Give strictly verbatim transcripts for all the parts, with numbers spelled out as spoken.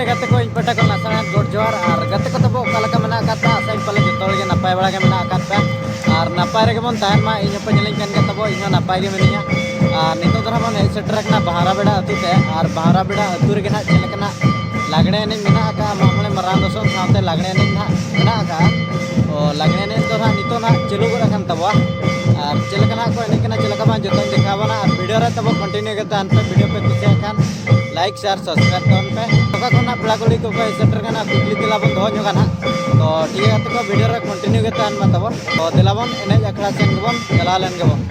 ᱜᱟᱛᱮ ᱠᱚ, ᱤᱧ ᱯᱟᱦᱴᱟ ᱠᱷᱚᱱ ᱱᱟᱥᱮᱱᱟᱜ ᱜᱚᱰ ᱡᱚᱦᱟᱨ᱾ ᱟᱨ ᱜᱟᱛᱮ ᱠᱚ ᱛᱟᱵᱚ, ᱚᱠᱟ ᱞᱮᱠᱟ ᱢᱮᱱᱟᱜ ᱟᱠᱟᱫ ᱯᱮᱭᱟ? ᱟᱥᱟᱧ ᱯᱟᱞᱮ ᱡᱚᱛᱚ ᱦᱚᱲ ᱜᱮ ᱱᱟᱯᱟᱭ ᱵᱟᱲᱟ ᱜᱮ ᱢᱮᱱᱟᱜ ᱟᱠᱟᱫ ᱯᱮᱭᱟ᱾ ᱟᱨ ᱱᱟᱯᱟᱭ ᱨᱮᱜᱮ ᱵᱚᱱ ᱛᱟᱦᱮᱱ ᱢᱟ᱾ ᱤᱧ ᱦᱚᱸᱯᱮ ᱧᱮᱞᱤᱧ ᱠᱟᱱ ᱜᱮᱭᱟ ᱛᱟᱵᱚ, ᱤᱧ ᱦᱚᱸ ᱱᱟᱯᱟᱭ ᱜᱮ ᱢᱤᱱᱟᱹᱧᱟ᱾ ᱟᱨ ᱱᱤᱛᱚᱜ ᱫᱚ ᱱᱟᱦᱟᱜ ᱵᱚᱱ ᱦᱮᱡ ᱥᱮᱴᱮᱨ ᱟᱠᱟᱱᱟ ᱵᱟᱦᱟᱨᱟ ᱵᱮᱲᱟ ᱟᱹᱛᱩ ᱛᱮ᱾ ᱟᱨ ᱵᱟᱦᱟᱨᱟ ᱵᱮᱲᱟ ᱟᱹᱛᱩ ᱨᱮᱜᱮ ᱱᱟᱦᱟᱜ ᱪᱮᱫ ᱞᱮᱠᱟᱱᱟᱜ ᱞᱟᱜᱽᱲᱮ ᱮᱱᱮᱡ ᱢᱮᱱᱟᱜ ᱟᱠᱟᱫᱼᱟ, ᱢᱟᱜ ᱢᱚᱬᱮ ᱢᱟᱨᱟᱝ ᱫᱚᱥᱚᱱ ᱥᱟᱶᱛᱮ ᱞᱟᱜᱽᱲᱮ ᱮᱱᱮᱡ ᱱᱟᱦᱟᱜ ᱢᱮᱱᱟᱜ ᱟᱠᱟᱫᱼᱟ᱾ ᱛᱚ ᱞᱟᱜᱽᱲᱮ ᱮᱱᱮᱡ ᱫᱚ ᱱᱟᱦᱟᱜ ᱱᱤᱛᱚᱜ ᱱᱟᱦᱟᱜ ᱪᱟᱹᱞᱩ ᱜᱚᱫ ᱟᱠᱟᱱ ᱛᱟᱵᱚᱣᱟ᱾ ᱟᱨ ᱪᱮᱫ ᱞᱮᱠᱟ ᱱᱟᱦᱟᱜ ᱠᱚ ᱮᱱᱮᱡ ᱠᱟᱱᱟ, ᱪᱮᱫ ᱞᱮᱠᱟ ᱵᱟᱝ, ᱡᱚᱛᱚᱧ ᱫᱮᱠᱷᱟᱣ ᱟᱵᱚᱱᱟ᱾ ᱟᱨ ᱵᱷᱤᱰᱤᱭᱳ ᱨᱮ ᱛᱟᱵᱚ ᱠᱚᱱᱴᱤᱱᱤᱭᱩ ᱜᱮ ᱛᱟᱦᱮᱱ ᱯᱮ᱾ ᱵᱷᱤᱰᱤᱭᱳ ᱯᱮ ᱠᱩᱥᱤᱭᱟᱜ ᱠᱷᱟᱱ ᱞᱟᱭᱤᱠ, ᱥᱮᱭᱟᱨ, ᱥᱟᱵᱥᱠᱨᱟᱭᱤᱵ ᱛᱟᱵᱚᱱ ᱯᱮ᱾ ᱚᱠᱟ ᱠᱷᱚᱱᱟᱜ ᱯᱮᱲᱟ ᱠᱩᱲᱤ ᱠᱚᱠᱚ ᱦᱮᱡ ᱥᱮᱴᱮᱨ ᱠᱟᱱᱟ, ᱠᱩᱠᱞᱤ ᱛᱮᱞᱟ ᱵᱚᱱ ᱫᱚᱦᱚ ᱧᱚᱜᱟ ᱱᱟᱦᱟᱜ᱾ ᱛᱚ ᱴᱷᱤᱠ ᱜᱮᱭᱟ ᱜᱟᱛᱮ ᱠᱚ, ᱵᱷᱤᱰᱤᱭᱳ ᱨᱮ ᱠᱚᱱᱴᱤᱱᱤᱭᱩ ᱜᱮ ᱛᱟᱦᱮᱱ ᱢᱟ ᱛᱟᱵᱚᱱ᱾ ᱛᱚ ᱫᱮᱞᱟ ᱵᱚᱱ ᱮᱱᱮᱡ ᱟᱠᱷᱲᱟ ᱥᱮᱱ ᱜᱮᱵᱚᱱ ᱪᱟᱞᱟᱣ ᱞᱮᱱ ᱜᱮᱵᱚᱱ᱾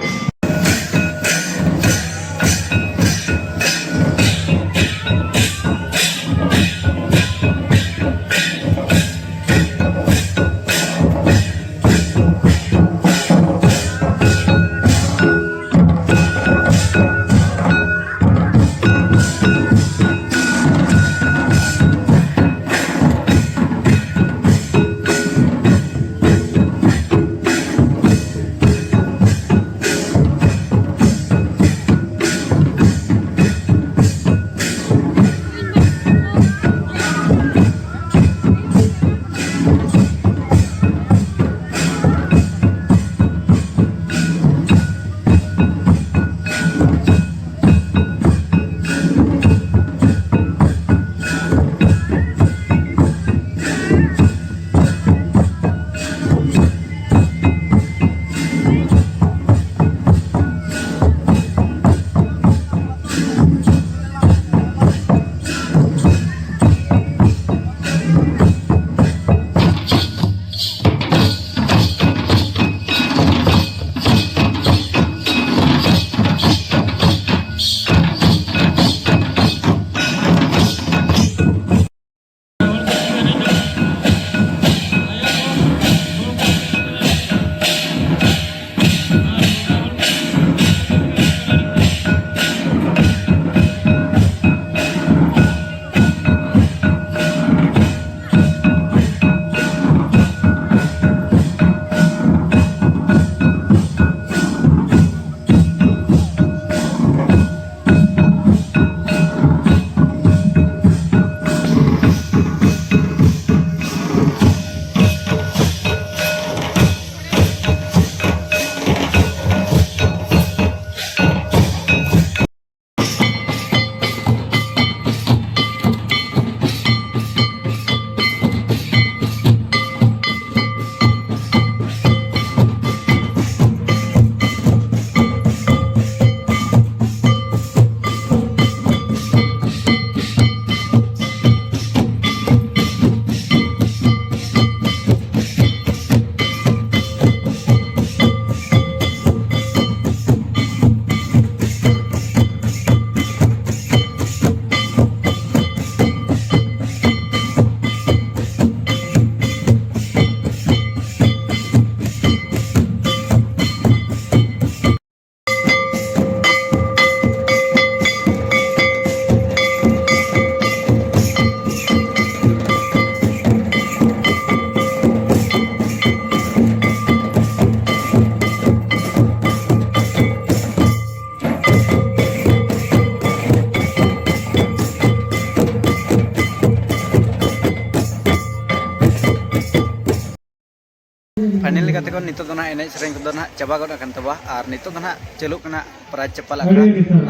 ᱱᱤᱛᱚᱜ ᱫᱚ ᱱᱟᱦᱟᱜ ᱮᱱᱮᱡ ᱥᱮᱨᱮᱧ ᱠᱚᱫᱚ ᱱᱟᱦᱟᱜ ᱪᱟᱵᱟ ᱜᱚᱫ ᱟᱠᱟᱱ ᱛᱟᱵᱚᱣᱟ, ᱟᱨ ᱱᱤᱛᱚᱜ ᱫᱚ ᱱᱟᱦᱟᱜ ᱪᱟᱹᱞᱩᱜ ᱠᱟᱱᱟ ᱯᱨᱟᱭᱤᱡᱽ ᱪᱟᱯᱟᱞ ᱟᱠᱷᱲᱟ᱾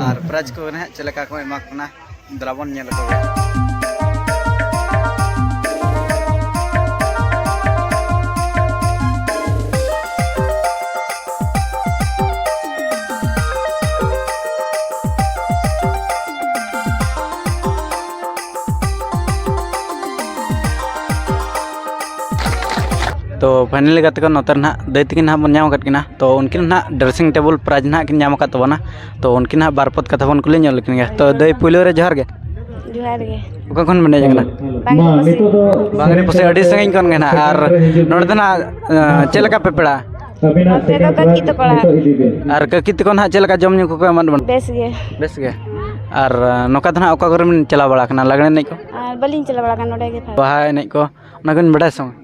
ᱟᱨ ᱯᱨᱟᱭᱤᱡᱽ ᱠᱚ ᱱᱟᱦᱟᱜ ᱪᱮᱫ ᱞᱮᱠᱟ ᱠᱚ ᱮᱢᱟ ᱠᱚ ᱠᱟᱱᱟ, ᱫᱮᱞᱟ ᱵᱚᱱ ᱧᱮᱞ ᱟᱠᱚ ᱜᱮ᱾ ᱛᱚ finally ᱜᱟᱛᱮ ᱠᱚ, ᱱᱚᱛᱮ ᱨᱮ ᱱᱟᱦᱟᱜ ᱫᱟᱹᱭ ᱛᱟᱹᱠᱤᱱ ᱱᱟᱦᱟᱜ ᱵᱚᱱ ᱧᱟᱢ ᱟᱠᱟᱫ ᱠᱤᱱᱟ᱾ ᱛᱚ ᱩᱱᱠᱤᱱ ᱱᱟᱦᱟᱜ dressing table prize ᱱᱟᱦᱟᱜ ᱠᱤᱱ ᱧᱟᱢ ᱟᱠᱟᱫ ᱛᱟᱵᱚᱱᱟ᱾ ᱛᱚ ᱩᱱᱠᱤᱱ ᱱᱟᱦᱟᱜ ᱵᱟᱨ ᱯᱚᱫ ᱠᱟᱛᱷᱟ ᱵᱚᱱ ᱠᱩᱞᱤ ᱧᱚᱜ ᱞᱮᱠᱤᱱ ᱜᱮ᱾ ᱛᱚ ᱫᱟᱹᱭ, ᱯᱩᱭᱞᱩ ᱨᱮ ᱡᱚᱦᱟᱨ ᱜᱮ᱾ ᱡᱚᱦᱟᱨ ᱜᱮ᱾ ᱚᱠᱟ ᱠᱷᱚᱱ ᱵᱮᱱ ᱦᱮᱡ ᱟᱠᱟᱱᱟ? ᱵᱟᱝᱨᱤᱯᱚᱥᱤ᱾ ᱵᱟᱝᱨᱤᱯᱚᱥᱤ, ᱟᱹᱰᱤ ᱥᱟᱺᱜᱤᱧ ᱠᱷᱚᱱ ᱜᱮ ᱱᱟᱦᱟᱜ᱾ ᱟᱨ ᱱᱚᱰᱮ ᱫᱚ ᱱᱟᱦᱟᱜ, ᱟᱸ, ᱪᱮᱫ ᱞᱮᱠᱟ ᱯᱮ ᱯᱮᱲᱟ? ᱱᱚᱛᱮ ᱫᱚ ᱠᱟᱹᱠᱤ ᱛᱟᱠᱚ ᱚᱲᱟᱜ᱾ ᱟᱨ ᱠᱟᱹᱠᱤ ᱛᱟᱠᱚ ᱱᱟᱦᱟᱜ ᱪᱮᱫ ᱞᱮᱠᱟ ᱡᱚᱢ ᱧᱩ ᱠᱚᱠᱚ ᱮᱢᱟᱫ ᱵᱚᱱᱟ? ᱵᱮᱥ ᱜᱮ᱾ ᱵᱮᱥ ᱜᱮ᱾ ᱟᱨ, ᱟᱸ, ᱱᱚᱝᱠᱟ ᱫᱚ ᱱᱟᱦᱟᱜ ᱚᱠᱟ ᱠᱚᱨᱮ ᱵᱮᱱ ᱪᱟᱞᱟᱣ ᱵᱟᱲᱟ ᱟᱠᱟᱱᱟ, ᱞᱟᱜᱽᱬᱮ ᱮᱱᱮᱡ ᱠᱚ? ᱟᱨ ᱵᱟᱹᱞᱤᱧ ᱪᱟᱞᱟᱣ ᱵᱟᱲᱟ ᱟᱠᱟᱱᱟ, ᱱᱚᱰᱮ ᱜᱮ ᱯᱷᱟᱥᱴ᱾ ᱵᱟᱦᱟ ᱮᱱᱮᱡ ᱠᱚ, ᱚᱱᱟ ᱠᱚᱵᱮᱱ ᱵᱟᱰᱟᱭᱟ ᱥᱮ ᱵᱟᱝ?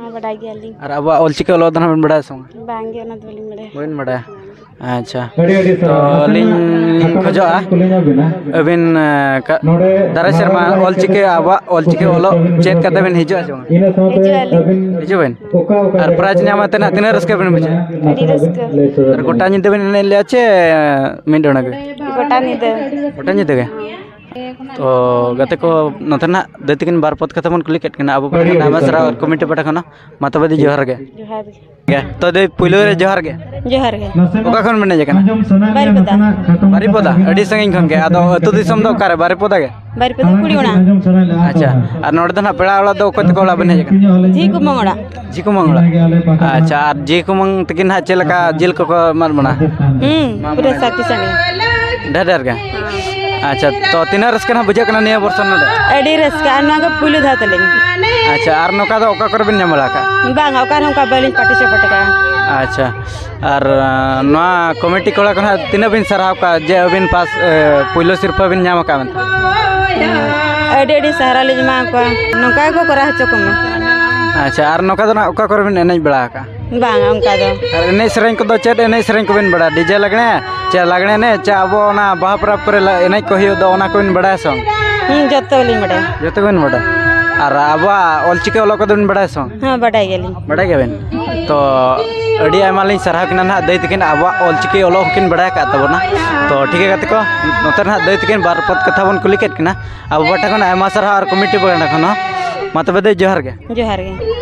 ᱦᱮᱸ, ᱵᱟᱰᱟᱭ ᱜᱮᱭᱟᱞᱤᱧ᱾ ᱟᱨ ᱟᱵᱚᱣᱟᱜ ᱚᱞᱪᱤᱠᱤ ᱚᱞᱚᱜ ᱫᱚ ᱱᱟᱦᱟᱜ ᱵᱮᱱ ᱵᱟᱰᱟᱭᱟ ᱥᱮ ᱵᱟᱝ? ᱵᱟᱝ ᱜᱮ, ᱚᱱᱟ ᱫᱚ ᱵᱟᱹᱞᱤᱧ ᱵᱟᱰᱟᱭᱟ᱾ ᱵᱟᱵᱮᱱ ᱵᱟᱰᱟᱭᱟ? ᱟᱪᱪᱷᱟ᱾ ᱟᱹᱰᱤ ᱟᱹᱰᱤ ᱛᱚ ᱥᱟᱨᱦᱟᱣ᱾ ᱟᱹᱞᱤᱧ ᱞᱤᱧ ᱠᱷᱚᱡᱚᱜᱼᱟ, ᱠᱩᱞᱤ ᱧᱚᱜ ᱵᱤᱱᱟ᱾ ᱟᱹᱵᱤᱱ, ᱮ, ᱠᱟ-, ᱱᱚᱰᱮ ᱫᱟᱨᱟᱭ ᱥᱮᱨᱢᱟ ᱢᱟᱨᱟᱝ ᱚᱞᱪᱤᱠᱤ, ᱟᱵᱚᱣᱟᱜ ᱚᱞᱪᱤᱠᱤ ᱚᱞᱚᱜ ᱪᱮᱫ ᱠᱟᱛᱮ ᱵᱤᱱ ᱦᱤᱡᱩᱜᱼᱟ ᱥᱮ ᱵᱟᱝ? ᱤᱱᱟᱹ ᱥᱟᱶᱛᱮ ᱦᱤᱡᱩᱜ ᱟᱹᱞᱤᱧ᱾ ᱟᱹᱵᱤᱱ ᱦᱤᱡᱩᱜ ᱵᱤᱱ᱾ ᱚᱠᱟ ᱚᱠᱟ ᱟᱨ ᱯᱨᱟᱭᱤᱡᱽ ᱧᱟᱢ ᱟᱛᱮ ᱱᱟᱜ ᱛᱤᱱᱟᱹᱜ ᱨᱟᱹᱥᱠᱟᱹ ᱵᱤᱱ ᱵᱩᱡᱷᱟᱹᱣᱟ? ᱟᱹᱰᱤ ᱨᱟᱹᱥᱠᱟᱹ᱾ ᱟᱨ ᱜᱚᱴᱟ ᱧᱤᱫᱟᱹ ᱵᱤᱱ ᱮᱱᱮᱡ ᱞᱮᱜᱼᱟ ᱪᱮ ᱢᱤᱫ ᱰᱚᱸᱰᱮ ᱜᱮ? ᱜᱚᱴᱟ ᱧᱤᱫᱟᱹ᱾ ᱜᱚᱴᱟ ᱧᱤᱫᱟᱹ ᱜᱮ? ᱛᱚ ᱜᱟᱛᱮ ᱠᱚ, ᱱᱚᱛᱮ ᱱᱟᱜ ᱫᱟᱹᱭ ᱛᱟᱹᱠᱤᱱ ᱵᱟᱨ ᱯᱚᱫ ᱠᱟᱛᱷᱟ ᱵᱚᱱ ᱠᱩᱞᱤ ᱠᱮᱫ ᱠᱤᱱᱟ ᱟᱵᱚ ᱯᱟᱦᱴᱟ ᱠᱷᱚᱱ, ᱟᱭᱢᱟ ᱥᱟᱨᱦᱟᱣ ᱠᱚᱢᱤᱴᱤ ᱯᱟᱦᱴᱟ ᱠᱷᱚᱱ᱾ ᱢᱟ ᱛᱚᱵᱮ ᱫᱤ, ᱡᱚᱦᱟᱨ ᱜᱮ᱾ ᱡᱚᱦᱟᱨ ᱜᱮ᱾ ᱜᱮ᱾ ᱛᱚ ᱫᱟᱹᱭ, ᱯᱩᱭᱞᱩ ᱨᱮ ᱡᱚᱦᱟᱨ ᱜᱮ᱾ ᱡᱚᱦᱟᱨ ᱜᱮ᱾ ᱚᱠᱟ ᱠᱷᱚᱱ ᱵᱮᱱ ᱦᱮᱡ ᱟᱠᱟᱱᱟ? ᱵᱟᱨᱤᱯᱚᱫᱟ᱾ ᱵᱟᱨᱤᱯᱚᱫᱟ, ᱟᱹᱰᱤ ᱥᱟᱺᱜᱤᱧ ᱠᱷᱚᱱ ᱜᱮ᱾ ᱟᱫᱚ ᱟᱹᱛᱩ ᱫᱤᱥᱚᱢ ᱫᱚ ᱚᱠᱟᱨᱮ? ᱵᱟᱨᱤᱯᱚᱫᱟ ᱜᱮ? ᱵᱟᱨᱤᱯᱚᱫᱟ ᱠᱩᱲᱤ ᱚᱲᱟᱜ᱾ ᱟᱪᱪᱷᱟ, ᱟᱨ ᱱᱚᱰᱮ ᱫᱚ ᱱᱟᱦᱟᱜ ᱯᱮᱲᱟ ᱚᱲᱟᱜ ᱫᱚ ᱚᱠᱚᱭ ᱛᱟᱠᱚ ᱚᱲᱟᱜ ᱵᱮᱱ ᱦᱮᱡ ᱟᱠᱟᱱᱟ? ᱡᱷᱤ ᱠᱩᱢᱟᱹᱝ ᱚᱲᱟᱜ᱾ ᱡᱷᱤ ᱠᱩᱢᱟᱹᱝ ᱚᱲᱟᱜ᱾ ᱟᱪᱪᱷᱟ, ᱟᱨ ᱡᱷᱤ ᱠᱩᱢᱟᱹᱝ ᱛᱟᱹᱠᱤᱱ ᱱᱟᱦᱟᱜ ᱪᱮᱫ ᱞᱮᱠᱟ ᱡᱤᱞ ᱠᱚᱠᱚ ᱮᱢᱟᱫ ᱵᱚᱱᱟ? ᱦᱩᱸ, ᱯᱩᱨᱟᱹ ᱥᱟᱹᱛᱤ ᱥᱟᱹᱲᱤ᱾ ᱰᱷᱮᱨ ᱰᱷᱮᱨ ᱜᱮ? ᱟᱪᱪᱷᱟ, ᱛᱚ ᱛᱤᱱᱟᱹᱜ ᱨᱟᱹᱥᱠᱟᱹ ᱱᱟᱦᱟᱜ ᱵᱩᱡᱷᱟᱹᱜ ᱠᱟᱱᱟ ᱱᱤᱭᱟᱹ ᱵᱚᱨᱥᱚ ᱱᱚᱰᱮ? ᱟᱹᱰᱤ ᱨᱟᱹᱥᱠᱟᱹ, ᱟᱨ ᱱᱚᱣᱟ ᱜᱮ ᱯᱩᱭᱞᱩ ᱫᱷᱟᱣ ᱛᱟᱹᱞᱤᱧ᱾ ᱟᱪᱪᱷᱟ, ᱟᱨ ᱱᱚᱝᱠᱟ ᱫᱚ ᱚᱠᱟ ᱠᱚᱨᱮ ᱵᱮᱱ ᱧᱟᱢ ᱵᱟᱲᱟ ᱟᱠᱟᱫ? ᱵᱟᱝ, ᱚᱠᱟ ᱨᱮᱦᱚᱸ ᱚᱱᱠᱟ ᱵᱟᱹᱞᱤᱧ participate ᱟᱠᱟᱫᱼᱟ᱾ ᱟᱪᱪᱷᱟ, ᱟᱨ, ᱟᱸ, ᱱᱚᱣᱟ ᱠᱚᱢᱤᱴᱤ ᱠᱚᱲᱟ ᱠᱚ ᱱᱟᱦᱟᱜ ᱛᱤᱱᱟᱹᱜ ᱵᱤᱱ ᱥᱟᱨᱦᱟᱣ ᱠᱚᱣᱟ ᱡᱮ ᱟᱹᱵᱤᱱ ᱯᱟᱥ, ᱮ, ᱯᱩᱭᱞᱩ ᱥᱤᱨᱯᱟᱹ ᱵᱤᱱ ᱧᱟᱢ ᱟᱠᱟᱫ ᱢᱮᱱᱛᱮ? ᱟᱹᱰᱤ ᱟᱹᱰᱤ ᱥᱟᱨᱦᱟᱣ ᱞᱤᱧ ᱮᱢᱟ ᱠᱚᱣᱟ, ᱱᱚᱝᱠᱟ ᱜᱮᱠᱚ ᱠᱚᱨᱟᱣ ᱦᱚᱪᱚ ᱠᱚᱢᱟ᱾ ᱟᱪᱪᱷᱟ, ᱟᱨ ᱱᱚᱝᱠᱟ ᱫᱚ ᱱᱟᱦᱟᱜ ᱚᱠᱟ ᱠᱚᱨᱮ ᱵᱤᱱ ᱮᱱᱮᱡ ᱵᱟᱲᱟ ᱟᱠᱟᱫᱼᱟ? ᱵᱟᱝ, ᱚᱱᱠᱟ ᱫᱚ᱾ ᱟᱨ ᱮᱱᱮᱡ ᱥᱮᱨᱮᱧ ᱠᱚᱫᱚ ᱪᱮᱫ ᱮᱱᱮᱡ ᱥᱮᱨᱮᱧ ᱠᱚᱵᱤᱱ ᱵᱟᱲᱟᱭᱟ? DJ ᱞᱟᱜᱽᱬᱮ ᱪᱮ ᱞᱟᱜᱽᱬᱮ ᱮᱱᱮᱡ ᱪᱮ ᱟᱵᱚ ᱚᱱᱟ ᱵᱟᱦᱟ ᱯᱚᱨᱚᱵᱽ ᱠᱚᱨᱮ ᱞᱟ-, ᱮᱱᱮᱡ ᱠᱚ ᱦᱩᱭᱩᱜ ᱫᱚ, ᱚᱱᱟ ᱠᱚᱵᱤᱱ ᱵᱟᱲᱟᱭᱟ ᱥᱮ ᱵᱟᱝ? ᱦᱩᱸ, ᱡᱚᱛᱚ ᱜᱮᱞᱤᱧ ᱵᱟᱲᱟᱭᱟ᱾ ᱡᱚᱛᱚ ᱜᱮᱵᱤᱱ ᱵᱟᱰᱟᱭᱟ? ᱟᱨ ᱟᱵᱚᱣᱟᱜ ᱚᱞᱪᱤᱠᱤ ᱚᱞᱚᱜ ᱠᱚᱫᱚ ᱵᱤᱱ ᱵᱟᱰᱟᱭᱟ ᱥᱮ ᱵᱟᱝ? ᱦᱮᱸ, ᱵᱟᱰᱟᱭ ᱜᱮᱭᱟᱞᱤᱧ᱾ ᱵᱟᱰᱟᱭ ᱜᱮᱭᱟᱵᱤᱱ? ᱛᱚ ᱟᱹᱰᱤ ᱟᱭᱢᱟ ᱞᱤᱧ ᱥᱟᱨᱦᱟᱣ ᱠᱤᱱᱟ ᱱᱟᱦᱟᱜ ᱫᱟᱹᱭ ᱛᱟᱹᱠᱤᱱ, ᱟᱵᱚᱣᱟᱜ ᱚᱞᱪᱤᱠᱤ ᱚᱞᱚᱜ ᱦᱚᱸᱠᱤᱱ ᱵᱟᱲᱟᱭ ᱟᱠᱟᱫ ᱛᱟᱵᱚᱱᱟ᱾ ᱛᱚ ᱴᱷᱤᱠ ᱜᱮᱭᱟ ᱜᱟᱛᱮ ᱠᱚ, ᱱᱚᱛᱮ ᱱᱟᱦᱟᱜ ᱫᱟᱹᱭ ᱛᱟᱹᱠᱤᱱ ᱵᱟᱨ ᱯᱚᱫ ᱠᱟᱛᱷᱟ ᱵᱚᱱ ᱠᱩᱞᱤ ᱠᱮᱫ ᱠᱤᱱᱟ᱾ ᱟᱵᱚ ᱯᱟᱦᱴᱟ ᱠᱷᱚᱱ ᱟᱭᱢᱟ ᱥᱟᱨᱦᱟᱣ ᱟᱨ ᱠᱚᱢᱤᱴᱤ ᱯᱟᱦᱴᱟ ᱠᱷᱚᱱ ᱦᱚᱸ᱾ ᱢᱟ ᱛᱚᱵᱮ ᱫᱟᱹᱭ, ᱡᱚᱦᱟᱨ ᱜᱮ᱾ ᱡᱚᱦᱟᱨ ᱜᱮ᱾